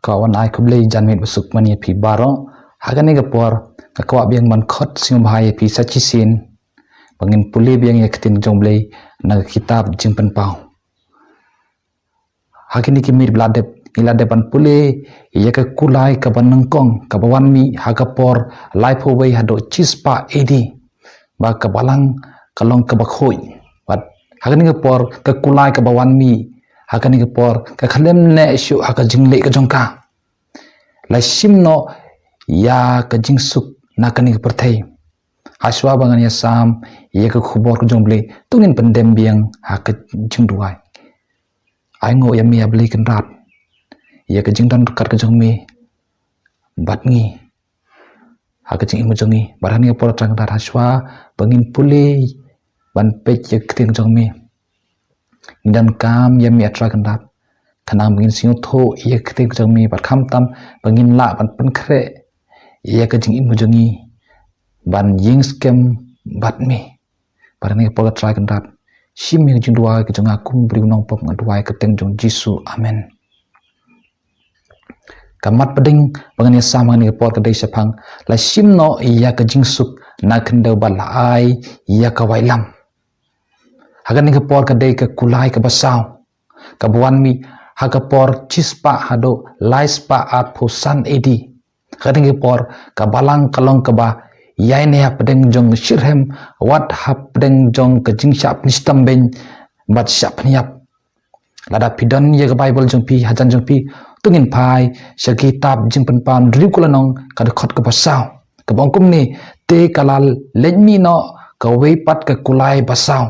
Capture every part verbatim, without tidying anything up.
Ka wan ai khublei janmiet basuk man ïa phi baroh. Ha kane ka por, ka kwah biang ban khot sngewbha ïa phi sa shisien ba ngin pule biang ïa ka ktien jong Blei na ka kitab Jingpynpaw. Ha kine ki miet ba la dep, ngi la dep ban pule ïa ka kulai kaba nyngkong kaba wan mih ha ka por laiphew wei haduh shispah A D. Ba ka balang ka long kaba khuid. Bad ha kane ka por ka kulai kaba wan mih ha kane ka por ka khlem neh shuh ha ka jingleh ka jong ka. La shim noh ïa ka jingsuk na kane ka pyrthei. Hashwa ba ngan ïasam ïa ka khubor ka jong Blei, to ngin pyndem biang ha ka jingduwai. Ai nguh ïa me, ïa Blei Kynrad, ïa ka jingdon ryngkat ka jong me bad ngi ha ka jingim ka jong ngi. Bad ha kane ka por, Trai Kynrad, hashwa ba ngin pule ban peit ïa ka ktien ka jong me, ngi donkam ïa me, Trai Kynrad, khnang ba ngin sngewthuh ïa ka ktien ka jong me bad khamtam ba ngin lah ban pynkhreh ïa ka jingim ka jong ngi ban ïeng skhem bad me. Bad ha kane ka por, Trai Kynrad, shim ïa ka jingduwai ka jong nga kum u briew nongpop, nga duwai ha ka kyrteng jong Jisu. Amen. Ka mat pdeng ba ngan ïasam ha kane ka por ka dei shaphang la shim noh ïa ka jingsuk na khyndew bad la ai ïa ka waitlam. Ha kane ka por ka dei ka kulai kaba saw kaba wan mih ha ka por shispah haduh laispah arphew san A D. Ha kane ka por ka balang ka long kaba ïaineh hapdeng jong ka shitrhem, wat hapdeng jong ka jingshah pynshitom beiñ bad shah pynïap. Lada phi don ïa ka Baibl jong phi hajan jong phi, to ngin phai sha ka kitab Jingpynpaw hynriew ka lynnong, ka dkhot kaba saw, kaba ong kumne: Te ka la leit mih noh kawei pat ka kulai basaw,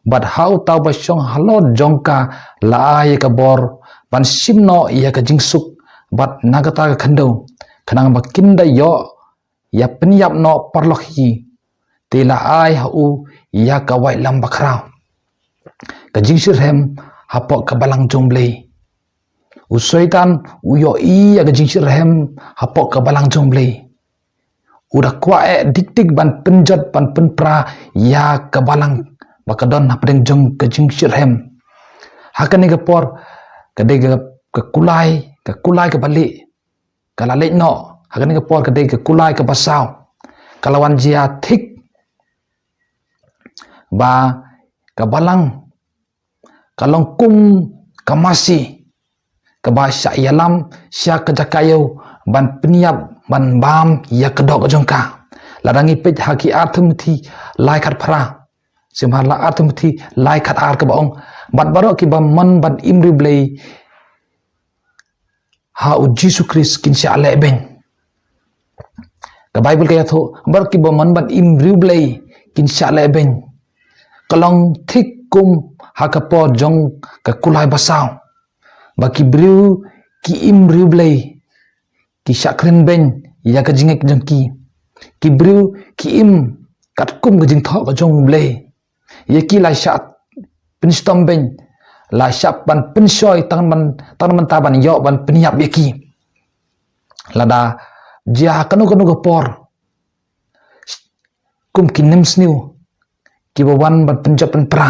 bad ha uta uba shong halor jong ka la ai ïa ka bor ban shim noh ïa ka jingsuk bad na kata ka khyndew, khnang ba kin da ïoh ïa pynïap noh paralok hi. Te la ai ha u ïa ka waitlam bakhraw, ka jingshitrhem hapoh ka balang jong U Blei. U Soitan u ïohi ïa ka jingshitrhem hapoh ka balang jong U Blei. U da kwah eh dik dik ban pynjot, ban pynpra ïa ka balang ba ka don hapdeng jong ka jingshitrhem. Ha kane ka por ka dei ka, ka kulai, ka kulai kaba lieh ka la leit noh. Ha kane ka por ka dei ka kulai kaba saw. Ka la wan jia thik ba ka balang ka long kum ka masi kaba shah ïalam sha ka jaka ïew ban pynïap, ban bam ïa ka doh ka jong ka. Lada ngi peit ha ki Ar Timothi lai khatphra, sngewbha, la Ar Timothi lai khatar, kaba ong: Bad baroh kiba mon ban im riewblei ha U Jisu Khrist kin shah leh beiñ. Ka Baibl ka ïathuh, baroh kiba mon ban im riewblei kin shah leh beiñ. Ka long thik kum ha ka por jong ka kulai basaw, ba ki briew ki im riewblei ki shah kren beiñ ïa ka jingngeit jong ki. Ki briew ki im katkum ka jingthoh ka jong U Blei. Ïa ki la shah pynshitom beiñ, la shah ban pynshoi tang ban, tang ban ta ban ïoh ban pynïap ïa ki. Lada jia ha kano kano ka por, kum ki nemsniew kiba wan ban pynjot pynpra,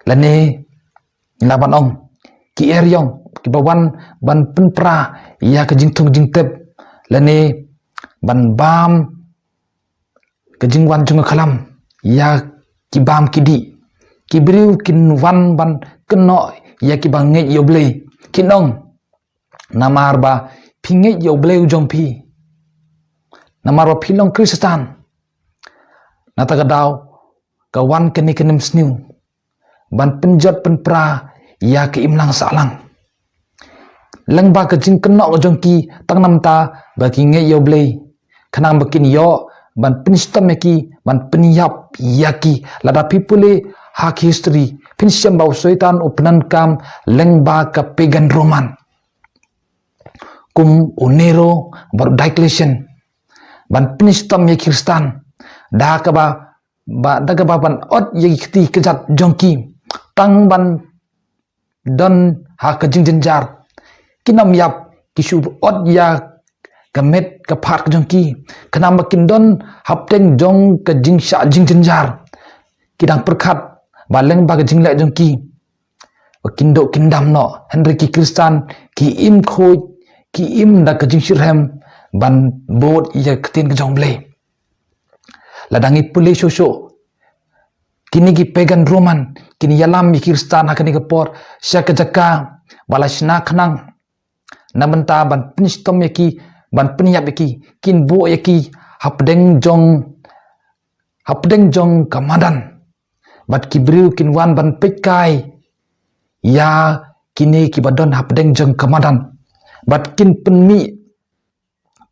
lane la ban ong ki eriong kiba wan ban pynpra ïa ka jingthung jingtep, lane ban bam ka jingwan jong ka khlam ïa ki bam ki dih. Ki briew kin wan ban kynnoh ïa kiba ngeit ïa U Blei, kin ong: Namar ba phi ngeit ïa U Blei u jong phi, namar ba phi long Khristan. Nata ka daw ka wan kane ka nemsniew ban pynjot pynpra ïa ka imlang sahlang. Lyngba ka jingkynnoh ka jong ki, tang namar ba ki ngeit ïa U Blei, khnang ba kin ïoh ban pynshitom ïa ki, ban pynïap ïa ki. Lada phi pule ha ki history, phin shem ba u Soitan u pyndonkam lyngba ka pagan Roman, kum u Nero bad u Diocletian, ban pynshitom ïa ki Khristan da kaba, ba, da kaba ban ot ïa ki kti kjat jong ki, tang ban don ha ka jingjynjar. Kin ym ïap, ki shu ot ïa ka met ka phad ka jong ki, khnang ba kin don hapdeng jong ka jingshah jingjynjar. Ki dang pyrkhat ba lyngba ka jingleh jong ki ba kin duh kin dam noh, hynrei ki Khristan ki im khuid ki im da ka jingshitrhem ban bud ïa ka ktien ka jong U Blei. Lada ngi pule shuh shuh, kine ki pagan Roman kin ïalam ïa ki Khristan ha kane ka por sha ka jaka ba la shna khnang na bynta ban pynshitom ïa ki, ban pynïap ïa ki, kin buh ïa ki hapdeng jong, hapdeng jong ka madan. Bad ki briew kin wan ban peitkai ïa kine kiba don hapdeng jong ka madan, bad kin pynmih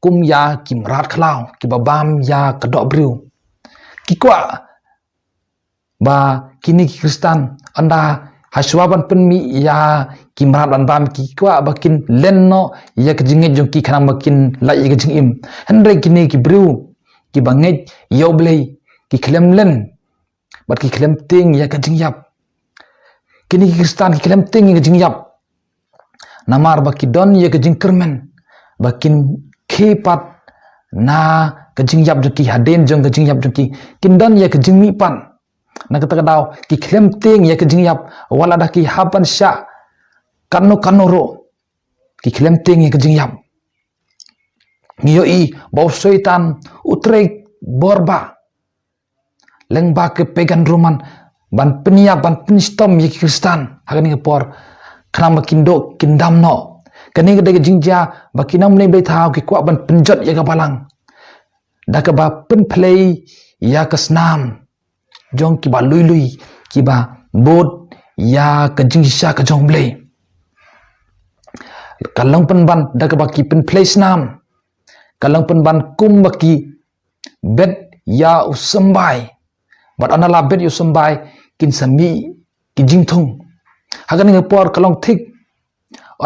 kum ïa ki mrad khlaw kiba bam ïa ka doh briew. Ki kwah ba kine ki Khristan, ynda hashwa ban pynmih ïa ki mrad ban bam, ki kwah ba kin len noh ïa ka jingngeit jong ki khnang ba kin lait ïa ka jingim. Hynrei kine ki briew kiba ngeit ïa U Blei, ki khlem len bad ki khlem tieng ïa ka jingïap. Kine ki Khristan ki khlem tieng ïa ka jingïap, namar ba ki don ïa ka jingkyrmen ba kin khie pat na ka jingïap jong ki, hadien jong ka jingïap jong ki kin don ïa ka jingmihpat. Na kata ka daw ki khlem tieng ïa ka jingïap, wat lada ki hap ban shah kano kano ruh, ki khlem tieng ïa ka jingïap. Ngi ïohi ba u Soitan u trei bor ba lyngba ki pagan Roman ban pynïap, ban pynshitom ïa ki Khristan ha kane ka por, khnang ba kin duh kin dam noh. Kane ka dei ka jingjia ba ki nongmane blei thaw ki kwah ban pynjot ïa ka balang da kaba pynphlei ïa ka snam jong kiba lui lui, kiba bud ïa ka jingshisha ka jong U Blei. Ka long pynban da kaba ki pynphlei snam, ka long pynban kum ba ki bet ïa u symbai. Bad ynda la bet ïa u symbai, kin sa mih ki jingthung. Ha kane ka por ka long thik,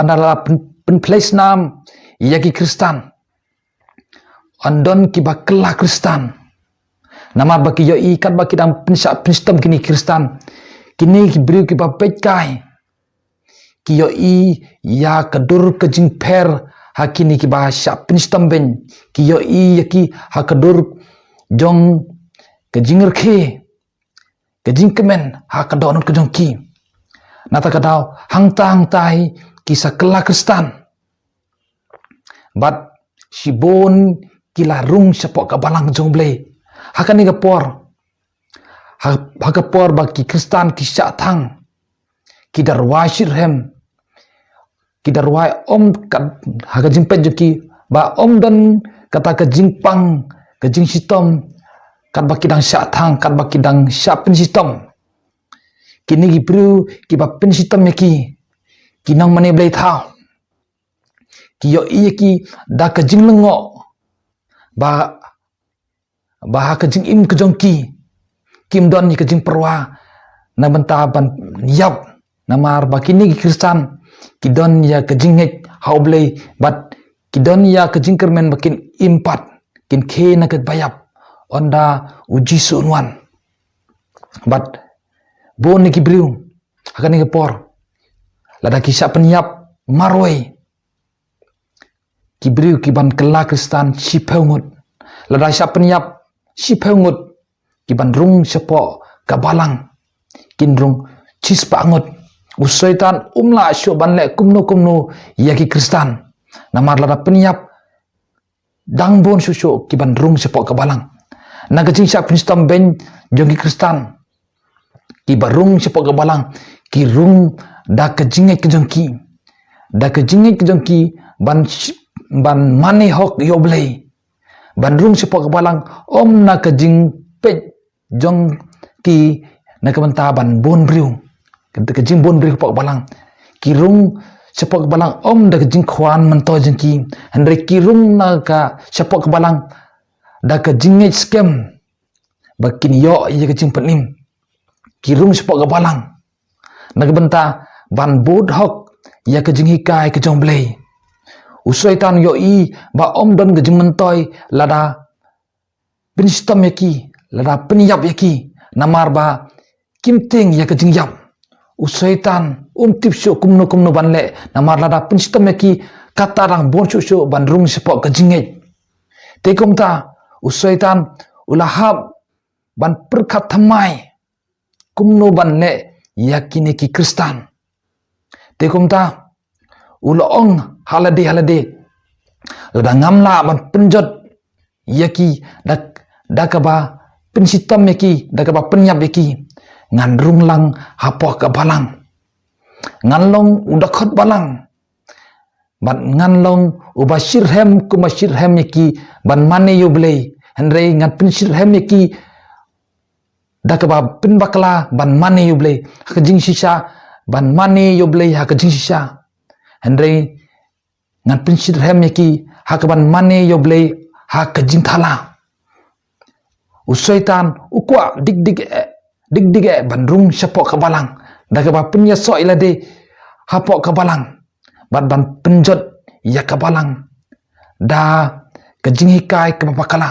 ynda la pyn-, pynphlei snam ïa ki Khristan, yn don kiba kylla Khristan. Namar ba ki ïohi katba ki dang pynshah pynshitom kine ki Khristan, kine ki briew kiba peitkai ki ïohi ïa ka dur ka jingpher ha kine kiba shah pynshitom beiñ. Ki ïohi ïa ki ha ka dur jong ka jingrkhie, ka jingkmen ha ka dohnud ka jong ki. Na kata ka daw hangta hangta hi ki sa kylla Khristan. Bad shibun ki la rung shapoh ka balang jong U Blei. Ha kane ka por, ha, ha ka por ba ki Khristan ki shah thang, ki da rwai shitrhem, ki da rwai ym kat, ha ka jingpeit jong ki ba ym don kata ka jingpang, ka jingshitom katba ki dang shah thang, katba ki dang shah pynshitom. Kine ki briew kiba pynshitom ïa ki, ki nongmane blei thaw, ki ïohi ïa ki da ka jinglyngngoh ba, ba ha ka jingim ka jong ki, kim don ïa ka jingpyrwa na bynta ban ïap. Namar ba kine ki Khristan ki don ïa ka jingngeit ha U Blei, bad ki don ïa ka jingkyrmen ba kin im pat, kin khie na kaba ïap ynda U Jisu un wan. Bad bun na ki briew ha kane ka por, lada ki shah pynïap marwei, ki briew kiban kylla Khristan shiphew ngut. Lada shah pynïap shiphew ngut kiban rung shapoh ka balang, kin rung shispah ngut. U Soitan um lah shuh ban leh kumno kumno ïa ki Khristan. Namar lada pynïap dang bun shuh shuh kiban rung shapoh ka balang. Na ka jingshah pynshitom beiñ jong ki Khristan, kiba rung shapoh ka balang, ki rung da ka jingngeit ka jong ki, da ka jingngeit ka jong ki ban sh-, ban mane hok ïa U Blei, ban rung shapoh ka balang ym na ka jingpeit jong ki na ka bynta ban bun briew, ka, ka jingbun briew shapoh ka balang. Ki rung shapoh ka balang ym da ka jingkwah myntoi jong ki, hynrei ki rung na ka shapoh ka balang da ka jingngeit skhem ba kin ïoh ïa ka jingpynim. Ki rung shapoh ka balang na ka bynta ban bud hok ïa ka jinghikai ka jong U Blei. U Soitan u ïohi ba ym don ka jingmyntoi lada pynshitom ïa ki, lada pynïap ïa ki, namar ba kim tieng ïa ka jingïap. U Soitan um tip shuh kumno kumno ban leh, namar lada pynshitom ïa ki, kata dang bun shuh shuh ban rung shapoh ka jingngeit. Te kumta u Soitan u la hap ban pyrkhat thymmai kumno ban leh ïa kine ki Khristan. Te kumta u la ong ha lade ha lade, Lada ngam lah ban pynjot ïa ki da, da kaba pynshitom ïa ki, da kaba pynïap ïa ki, ngan rung lang hapoh ka balang. Ngan long u dkhot balang. Bad ngan long uba shitrhem kum ba shitrhem ïa ki ban mane ïa U Blei. Hynrei ngan pynshitrhem ïa ki da kaba pynbakla ban mane ïa U Blei ha ka jingshisha, ban mane ïa U Blei ha ka jingshisha. Hynrei ngan pynshitrhem ïa ki ha kaban mane ïa U Blei ha ka jingthala. U Soitan u kwah dik dik eh, dik dik eh ban rung shapoh ka balang da kaba pynïasoh ïalade hapoh ka balang bad ban pynjot ïa ka balang da ka jinghikai kaba bakla.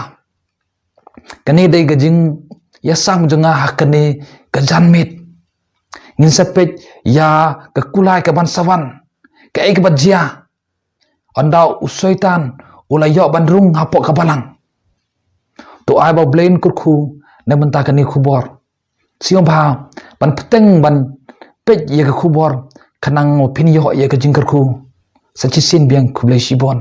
Kane dei ka jingïasam jong nga ha kane ka janmiet. Ngin sa peit ïa ka kulai kaban sa wan, kaei kaba jia ynda u Soitan u la ïoh ban rung hapoh ka balang. To ai ba U Blei un kyrkhu na ka bynta kane ka khubor. Sngewbha ban bteng ban peit ïa ka khubor khnang ba phin ïoh ïa ka jingkyrkhu. Sa shisien biang, khublei shibun.